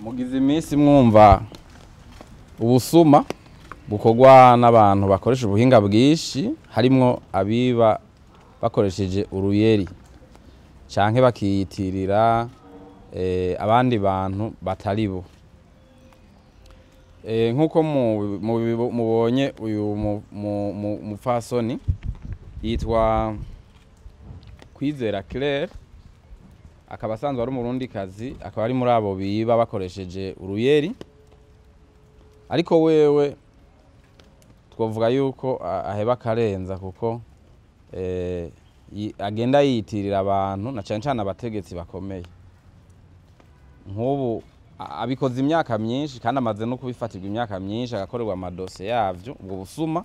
Mugize iminsi mwumva ubusuma bukorwa n'abantu bakoresha ubuhinga bwinshi, harimwo abiba bakoresheje uruyeri canke bakiyitirira abandi bantu batari bo. Nk'uko mubonye uyu mupfasoni yitwa Kwizera Claire, akaba asanzwe ari umurundikazi, akaba ari muri abo biba bakoresheje uruyeri, ariko wewe twovuga yuko aheba akarenza, kuko agenda yiyitirira abantu na cane cane abategetsi bakomeye. Nk'ubu abikoze imyaka myinshi kandi amaze no kubifatirwa imyaka myinshi, agakorerwa amadose yavyo ubwo busuma.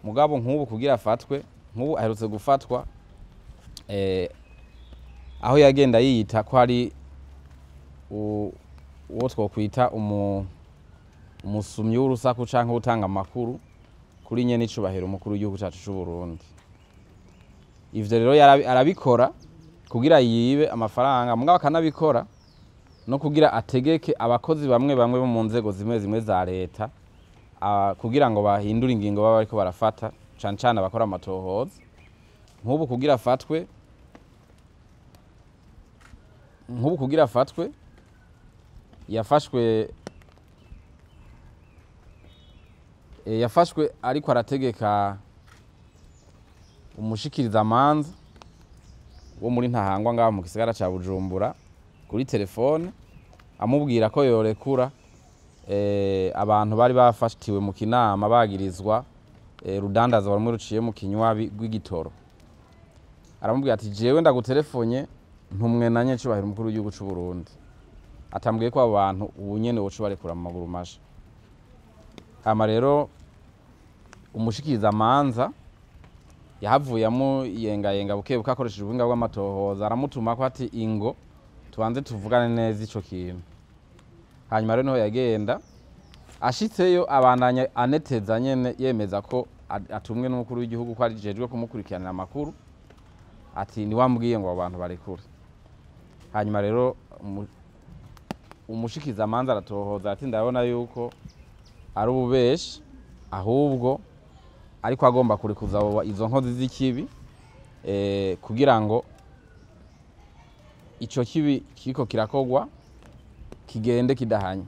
Mugabo nk'ubu kugira afatwe, nk'ubu aherutse gufatwa aho yagenda yiyita ko ari uwo twokwita umusumyi w'urusaku canke utanga amakuru kuri nyene icubahiro umukuru w'igihugu cacu c'u Burundi. Ivyo rero arabikora kugira yibe amafaranga, mugabo akanabikora no kugira ategeke abakozi bamwe bamwe bo mu nzego zimwe zimwe za leta, kugira ngo bahindure ingingo baba bariko barafata, cane cane abakora amatohoza. Nk'ubu kugira afatwe, nk'ubu kugira afatwe yafashwe, yafashwe ariko arategeka umushikirizamanza wo muri Ntahangwa ngaho mu gisagara ca Bujumbura kuri telefone, amubwira ko yorekura abantu bari bafatiwe mu kinama bagirizwa rudandaza rumwe ruciye mu kinywabi rw'igitoro. Aramubwira ati jewe ndagutelefone ntumwe na nyecubahiro umukuru w'igihugu c'u Burundi, atambwiye ko abo bantu ubu nyene woca barekura mu maguru masha. Hama rero umushikirizamanza yahavuye amuyengayenga buke buke akoresheje ubuhinga bw'amatohoza, aramutuma ko ati ingo tubanze tuvugane neza ico kintu. Hanyuma rero niho yagenda ashitseyo abandanya aneteza nyene, yemeza ko atumwe n'umukuru w'igihugu ko ajejwe kumukurikiranira amakuru, ati niwambwiye ngo abo bantu barekure. Hanyuma rero umushikizamanza aratohoza ati ndabona yuko ari ububeshi, ahubwo ariko agomba kurekuza izo nkozi z'ikibi kugira ngo ico kibi kiriko kirakogwa kigende kidahanye.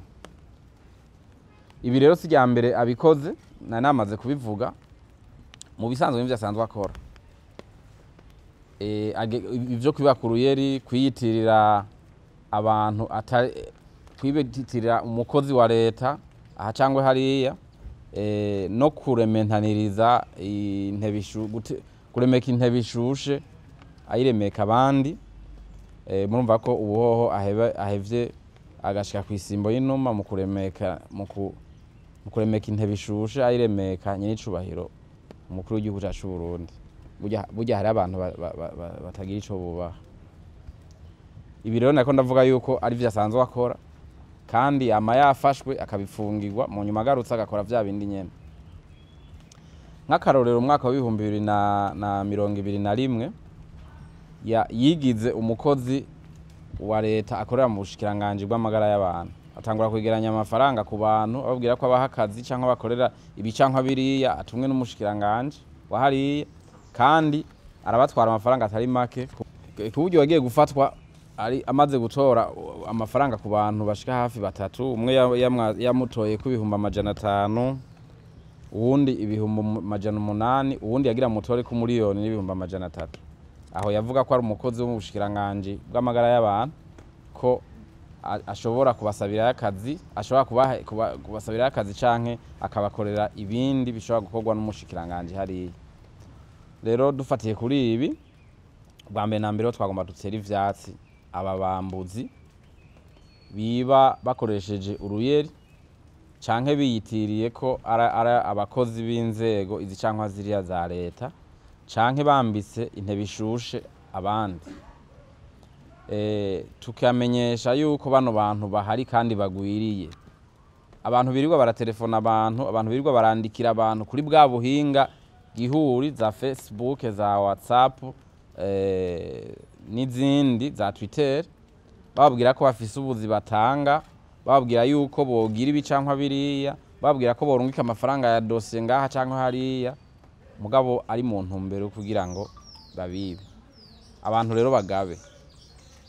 Ibi rero si irya mbere abikoze, nari namaze kubivuga mu bisanzwe n'ivyo asanzwe akora. Ivyo kwiba ku ruyeri, kwiyitirira abantu atari, kwiyitirira umukozi wa leta aha cangwe hariya, no kurementaniriza intebe kuremeka intebe ishushe ayiremeka abandi. Murumva ko ubuhoho ahevye agashika kw'isimbo y'inuma mu kuremeka, mu kuremeka intebe ishushe ayiremeka nyenicubahiro umukuru w'igihugu cacu c'u Burundi. Burya hari abantu batagira ico bubaha. Ibi rero nako ndavuga yuko ari vyo asanzwe akora, kandi ama yafashwe akabifungirwa, mu nyuma agarutse agakora vya bindi nyene. Nk'akarorero umwaka w'ibihumbi bibiri na mirongo ibiri na rimwe, yigize umukozi wa leta akorera mu bushikiranganji bw'amagara y'abantu, atangura kwegeranya amafaranga ku bantu ababwira ko abaha akazi canke bakorera ibi canke biriya, atumwe n'umushikiranganji wa hariya, kandi arabatwara amafaranga atari make, ku buryo yagiye gufatwa ari amaze gutora amafaranga ku bantu bashika hafi batatu, umwe yamutoye ku bihumbi amajana atanu, uwundi ibihumbi amajana umunani, uwundi yagira mutore ku miliyoni n'ibihumbi amajana atatu. Aho yavuga ko ari umukozi wo mu bushikiranganji bw'amagara y'abantu, ko ashobora kubasabira akazi, ashobora kubasabira akazi canke akabakorera ibindi bishobora gukorwa n'umushikiranganji hariya. Rero dufatiye kuri ibi, bwa mbere na mbere twagomba dutere ivyatsi aba bambuzi biba bakoresheje uruyeri canke biyitiriye ko ara abakozi b'inzego izi canke ziriya za leta, canke bambitse intebe ishushe abandi. Tukamenyesha yuko bano bantu bahari kandi bagwiriye. Abantu birirwa baratelefona abantu, abantu birirwa barandikira abantu kuri bwa buhinga gihuri za Facebook, za WhatsApp, n'izindi za Twitter. Bababwira ko bafise ubuzi batanga, bababwira yuko bogira ibi canke biriya, bababwira ko borungika amafaranga ya dosiye ngaha canke hariya, mugabo ari mu ntumbero kugira ngo babibe. Abantu rero bagabe,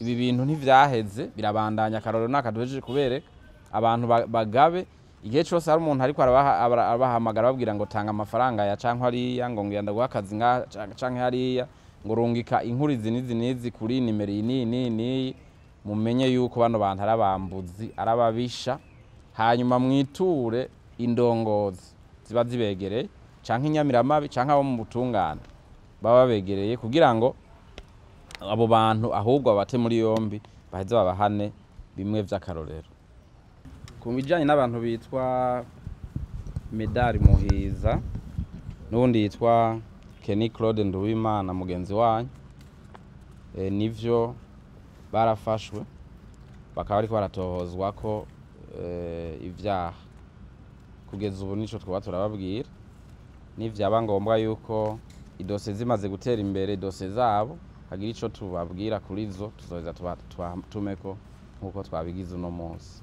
ibi bintu ntivyaheze, birabandanya. Akarorero naka duhejeje kubereka. Abantu bagabe igihe cose hari umuntu ariko arabahamagara babwira ngo tanga amafaranga ya canke hariya, ngo ngenda guha akazi ngaha canke hariya, ngo rungika inkuru izi n'izi n'izi kuri nimero iyi n'iyi n'iyi n'iyi. Mumenye yuko bano bantu ari abambuzi, ari ababisha. Hanyuma mwiture indongozi ziba zibegereye, canke inyamiramabi, canke abo mu butungane baba babegereye, kugira ngo abo bantu ahubwo babate muri yombi, baheze babahane bimwe vy'akarorero. Ku bijanye n'abantu bitwa Medari Muhiza n'uwundi yitwa Kenny Claude Nduwimana mugenzi wanyu, nivyo barafashwe, bakaba bariko baratohozwa ko ivyaha. Kugeza ubu nico twoba turababwira. Nivyaba ngombwa yuko idosiye zimaze gutera imbere, idosiye zabo, hagira ico tubabwira kuri zo, tuzoheza tubatumeko nkuko twabigize uno munsi.